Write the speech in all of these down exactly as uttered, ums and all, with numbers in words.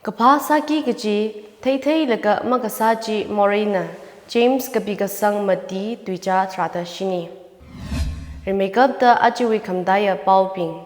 Kaphā sāki kachi, theitheilaga makasā chi moreina, James kapi kasang mati tuicha tharāda shini. Rimeikapta ajawui khamataiya paobing.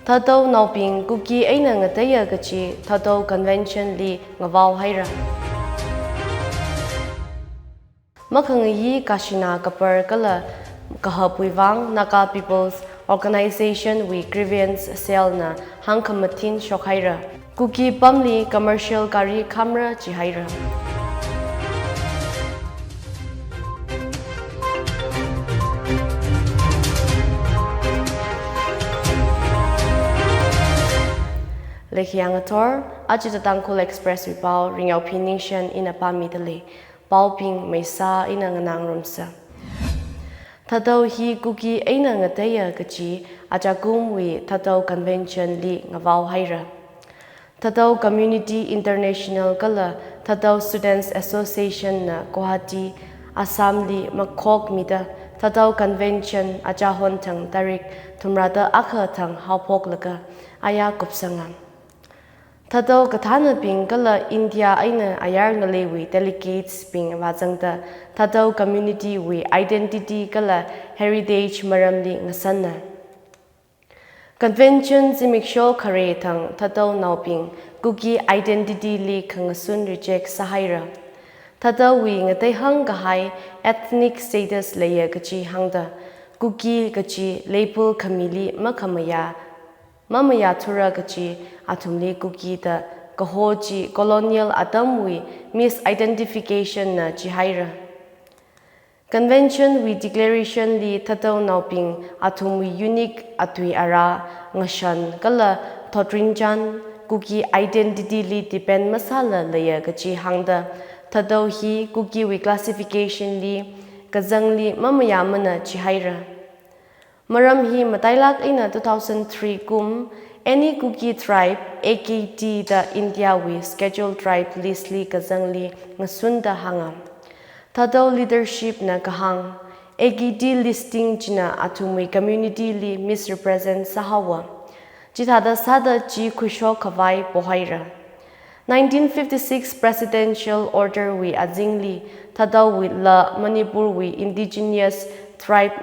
Thadou naobing Kuki eina ngateiya kachi Thadou Convention li ngavao haira. Makhangayi kashina kapar kala kahapwui vang Naga People's Organization wui Grievance Cell na hāngkhamathin shokhaira. Kuki pamli commercial gari khamra jihaira. Leikhiya ngathor, aja Tangkhul Express wui pao, Ringyao Phi Ningshen ina pāmida lei. Paobing maisā ina nganāngarumsa. Thadou hi Kuki eina ngateiya kachi ajakumwui Thadou Convention li ngavao haira. Thadou Community International kala Thadou Students Association na Guwahati, Assam li makhokmida Thadou Convention achahon thang tarik thumrada akha thang haophoklaga aya kupsanga. Thadou kathānabing kala India eina ayar ngaleiwui delegates bing vāzangda Thadou community wui identity kala heritage maramli ngasanna. Convention zimiksho khare thang Thadou naobing Kuki identity li khangasun reject sāhaira. Thadouwui ngateihang kahai ethnic status leiya kachi hāngda, Kuki kachi label khamili makhamayā, mamayāthura kachi athumli Kuki da kaho chi colonial atamwui misidentification na jihaira. Convention wui declaration li Thadou naobing athumwui unique atui ara, ngashan kala thotrinchān Kuki identity li depend masāla leiya kachi hāngda, Thadou hi Kukiwui classification li kazangli mamayāmana jihaira. Maram hi matailak eina two thousand three kum, any Kuki tribe, A K T da India wui Scheduled Tribe list li kazangli ngasunda hānga. Thadou leadership na kahāng, A K T listing china athumwui community li misrepresent sāhaowa. Chithāda sāda chi khuishok khavai pohaira. Nineteen fifty-six Presidential Order wui azingli Thadouwui la Manipur wui indigenous tribe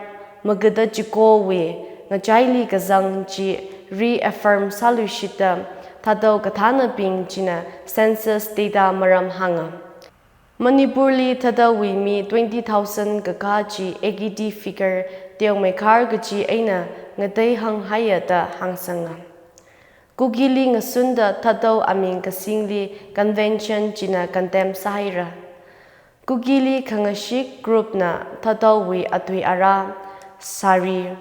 magada chikowui ngachaili kazang chi reaffirm sāluishita Thadou kathānabing china census data maram hānga. Manipur li Thadouwui mi twenty thousand kakā chi A K T figure teomeikhar kachi eina ngateihang haiya da hāngsanga. Kukili ngasunda Thadou aming kasingli convention china condemn sāhaira. Kukili khangashik group na Thadouwui atui ara, sari,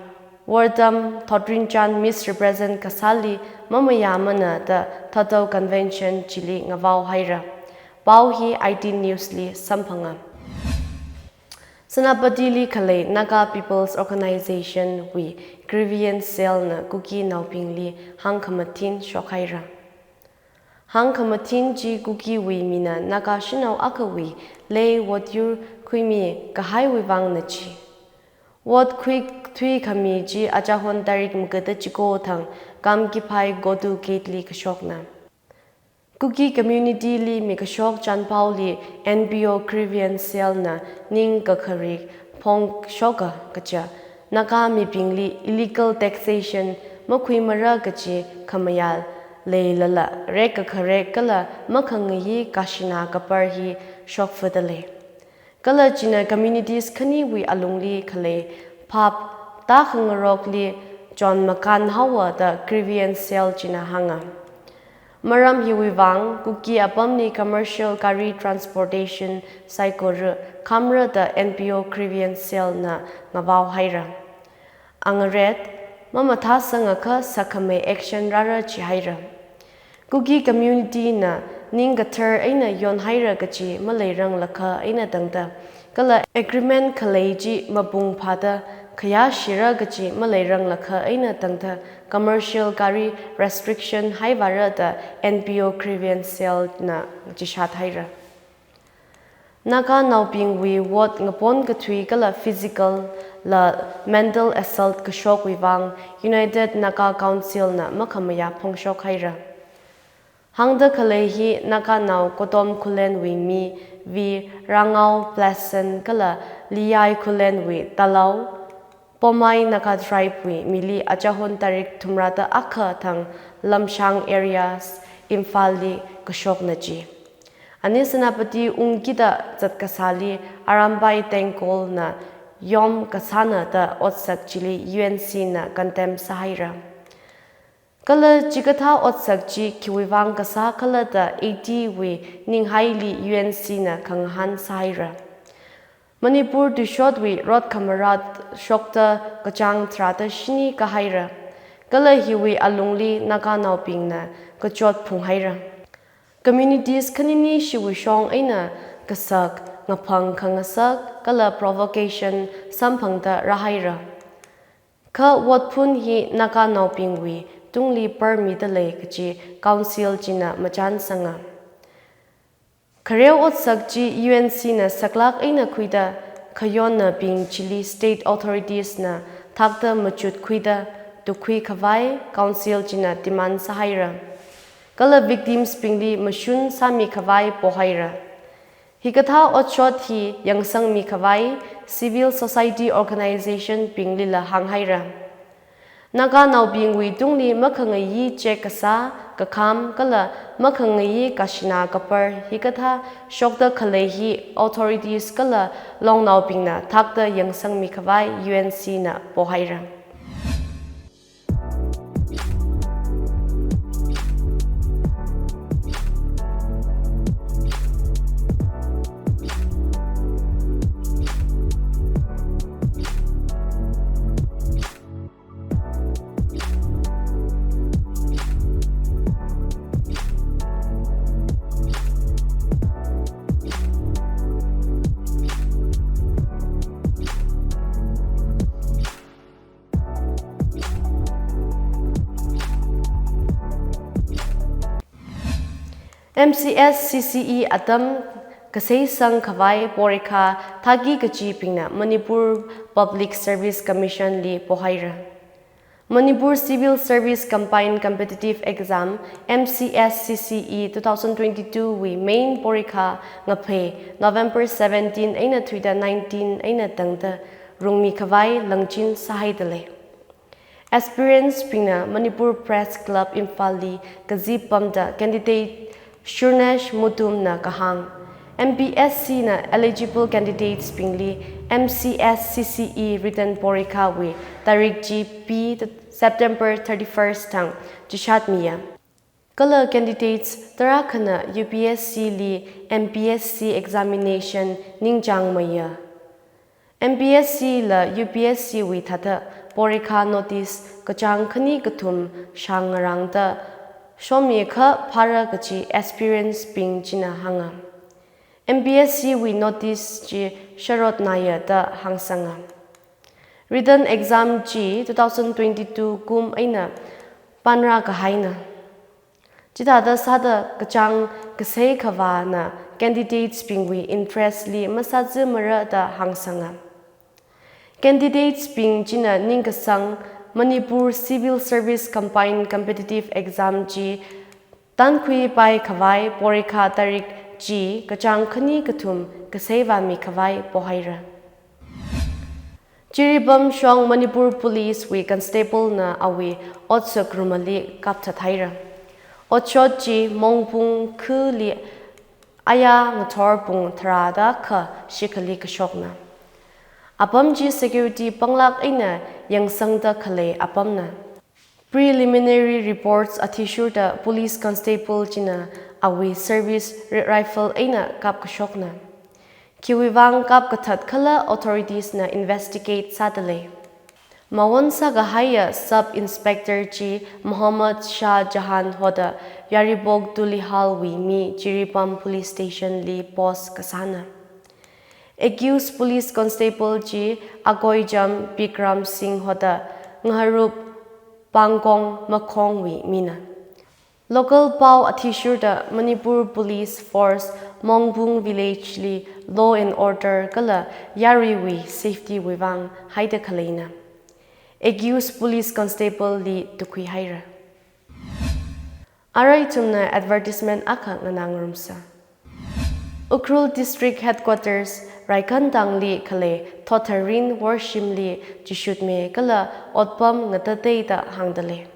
wardam, thotrinchān misrepresent kasāli mamayāmana da Thadou convention chili ngavao haira. Pao hi I T News li samphanga. Senapati li khalei Naga People's Organization wui Grievance Cell na Kuki naobingli hāngkhamathin shokhaira. Hāngkhamathin chi Kukiwui mina Naga shanao akhawui lei vote yur khuimi kahaiwui vangna chi. Vote khuithui khami chi achahon tarik magada chiko thang Kamkiphai Godu Gate li kashokna. Kuki community li mikashok chanpaoli N P O Grievance Cell na ning kakharik phongshoka kaja, Naga mibingli illegal taxation makhuimara kaji khamayā leilala rek kakharek kala makhangayi kashina kapar hi shokfada lei. Kala china communities khaniwui alungli khalei phap tākhangarokli chonmakān haowa da Grievance Cell china hānga. Maram hiwui vang Kuki apamli commercial gari transportation saikora khamra da N P O Grievance Cell na ngavao haira. Angaret, mamathāsangakha sakhamei action rāra jihaira. Kuki community na ningkathar eina yonhaira kaji maleiranglakha eina tangda, kala agreement khalei chi mapung phāda khayāshira kaji maleiranglakha eina tangda, commercial gari restriction haivāra da N P O Grievance Cell na chishat haira. Naganaobingwui vote ngapon kathui kala physical la mental assault kashokwui vang United Naga Council na makhamayā phongshok haira. Hāngda khalei hi Naganao Kotom Khullenwui mi V Rangao Pleasant kala Liyai Khullenwui Talau Poumai Naga tribe wui mili achahon tarik thumrada akha thang Lamshang areas Imphal li kashokna ji. Ani Senapati ungkida zatkasāli Arambai Tengkol na yom kasāna da otsak chili U N C na condemn sāhaira. Kala chikathā otsak chi khiwui vang kasā khala da eighty wui ninghaili U N C na khangahān sāhaira. Manipur tuishotwui rot khamarat shokta kachāng tharāda shini kahaira. Kala hiwui alungli Naganaobingna kachot phunghaira. Communities khanini shiwui shong eina kasak, ngaphang khangasak, kala provocation samphangda rāhaira. Kha vote phun hi Naganaobingwui tungli parmida lei kaji Council china machānsanga. Khareo otsak chi U N C na saklāk eina khuida khayonnabing chili state authorities na thakta machut khuida tukhui khavai Council china demand sāhaira. Kala victims bingli mashun sāmi khavai pohaira. Hikathā otshot hi yangsangmi khavai civil society organization binglila hānghaira. Naganaobingwui tungli makhangayi check kasā, kakham kala makhangayi kashina kapar hikathā shokda khalei hi authorities kala longnaobingna thakta yangsangmi khavai U N C na pohaira. M C S C C E atam kaseisang khavai porikha thaki kachibingna Manipur Public Service Commission li pohaira. Manipur Civil Service Combined Competitive Exam, M C S C C E two thousand twenty-two wui main porikha ngaphei November seventeen eina thuida nineteen eina tangda rungmi khavai langchin sāhaida lei. Aspirants bingna Manipur Press Club Imphal li kazip pamda candidate Shurnesh Mutum na kahāng, M P S C na eligible candidates bingli M C S C C E written porikha wui tarik chi pi September thirty-first thang chishat miya. Kala candidates tarākhana U P S C li M P S C examination ningchāng maya. M P S C la U P S C wui thāda porikha notice kachāng khani kathum shāngarangda shomi kha phāra kachi aspirants bing china hānga. M P S C wui notice chi sharot naya da hāngsanga. Written exam chi two thousand twenty-two kum eina panra kahaina. Chithāda sāda kachāng kasei khavāna candidates bingwui interest li masāzimara da hāngsanga. Candidates bing china ningkasang Manipur Civil Service Combined Competitive Exam chi tankhuipai khavai porikha tarik chi kachāng khani kathum kaseivāmi khavai pohaira. Jiribam shong Manipur Police wui constable na awui otsak rumali kapthat haira. Otshot chi mongpung khali aya ngathor pung tharāda kha shikhali kashokna. Apam chi security panglāk eina yangsangda khalei apamna. Preliminary reports athishurda police constable china awui service ri-, rifle eina kapkashokna. Khiwui vang kapkathat khala authorities na investigate sāda lei. Mawon sākahaiya Sub Inspector chi Mohammad Shah Jahan hoda Yaribok Tulihal wui mi Jiribam Police Station li post kasāna. Accused police constable chi Akoijam Bikram Singh hoda Ngaharup Pangkong Makhong wui mina. Local pao athishurda Manipur Police Force Mongbung Village li law and order kala yaruiwui safety wui vang haida khaleina. Accused police constable li tukhuihaira. Arui ithumna advertisement akha nganāngarumsa. Ukhrul District Headquarters Raikantangli khalei Thotharin Worshimli chishutme kala otpam ngatateida hāngdalei.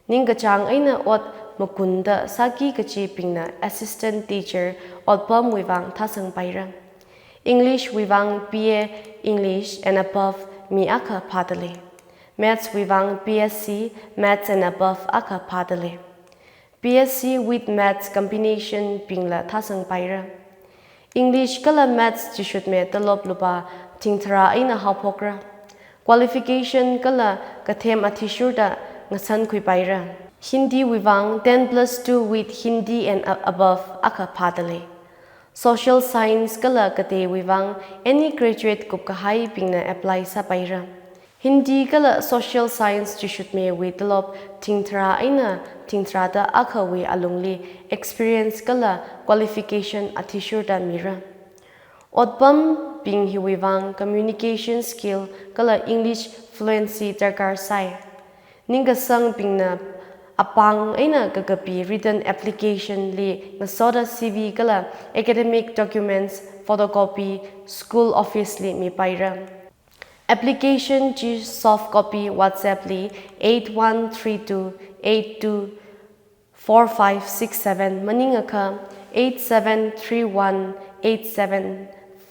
Ningkachāng eina ot makunda sāki kachibingna assistant teacher otpamwui vang thāsangpaira. English wui vang B A English and above mi akha phādalei. Maths wui vang B S C Maths and above akha phādalei. B S C with Maths combination bingla thāsangpaira. English kala Maths chishutme tolop lupā thingtharā eina haophokra. Qualification kala kathem athishurda ngasankhuipaira. Hindi wui vang ten plus two with Hindi and a-, above akha phādalei. Social Science kala kateiwui vang any graduate kupkahaibingna apply sāpaira. Hindi kala Social Science chishutmewui tolop thingtharā eina thingtharāda akhawui alungli experience kala qualification athishurda mira. Otpambing hiwui vang communication skill kala English fluency darkar sāi. Ningkasangbingna apāng eina kakapi written application li ngasoda C V kala academic documents photocopy school office li mipaira. Application chi soft copy WhatsApp li eight one three two eight two four five six seven maningakha eight seven three one eight seven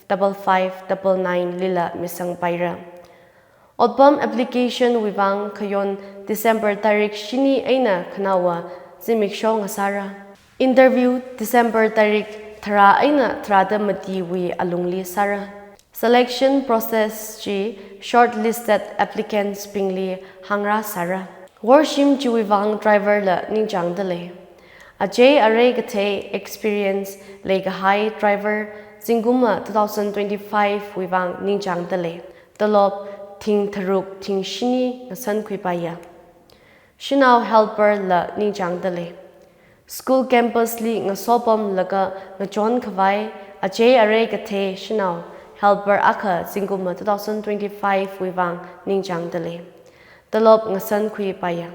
double five double nine lila misangpaira. Otpam application wui vang khayon December tarik shini eina khanaowa zimiksho ngasāra. Interview December tarik tharā eina tharāda matiwui alungli sāra. Selection process chi shortlisted applicants bingli hāngrāsāra. Worshim chiwui vang driver la ningchāngdalei. Achei arei kathei experience leikahai driver zingkumva two thousand twenty-five wui vang ningchāngdalei. Tolop thing tharuk thing shini ngasankhuipaiya. Shanao helper la ningchāngdalei. School campus li ngasopamlaga ngachonkhavai achei arei kathei shanao helper akha zingkumva two thousand twenty-five wui vang ningchāngdalei. Tolop ngasankhuipaiya.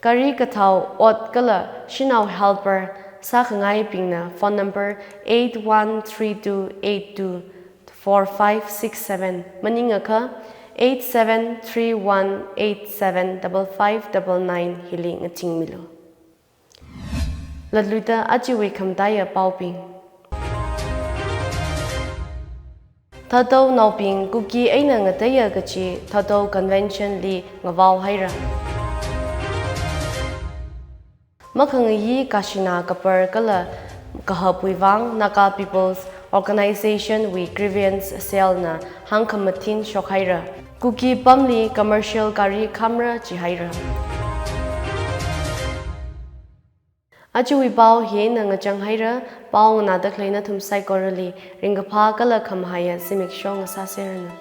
Gari kathao ot kala shanao helper sākhangaibingna phone number eight one three two eight two four five six seven maningakha eight seven three one eight seven double five double nine hili ngachingmilu. Latluida ajawui khamataiya paobing. Thadou naobing Kuki eina ngateiya kachi Thadou Convention li ngavaohaira. Makhangayi kashina kapar kala kahapwui vang Naga People's Organization wui Grievance Cell na hāngkhamathin shokhaira. Kuki pamli commercial gari khamra jihaira. Ajawui pao hina ngachanghaira, pao nganāda khalei nathum saikorali ringkaphā kala khamahaiya zimiksho ngasāseranu.